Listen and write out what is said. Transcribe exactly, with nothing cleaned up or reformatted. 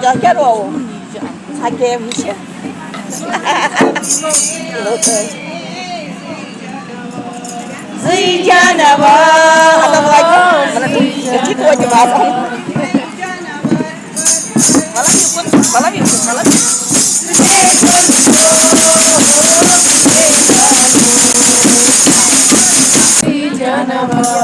کیٛاہ کیٛاہ رووُم؟ ژھا کیٛاہ وٕچھِ؟ زٕے جاناوار۔ مطلب، مطلب، یہِ چھِ توتہِ باسان۔ مطلب، یہِ چھُ، مطلب، یہِ چھُ۔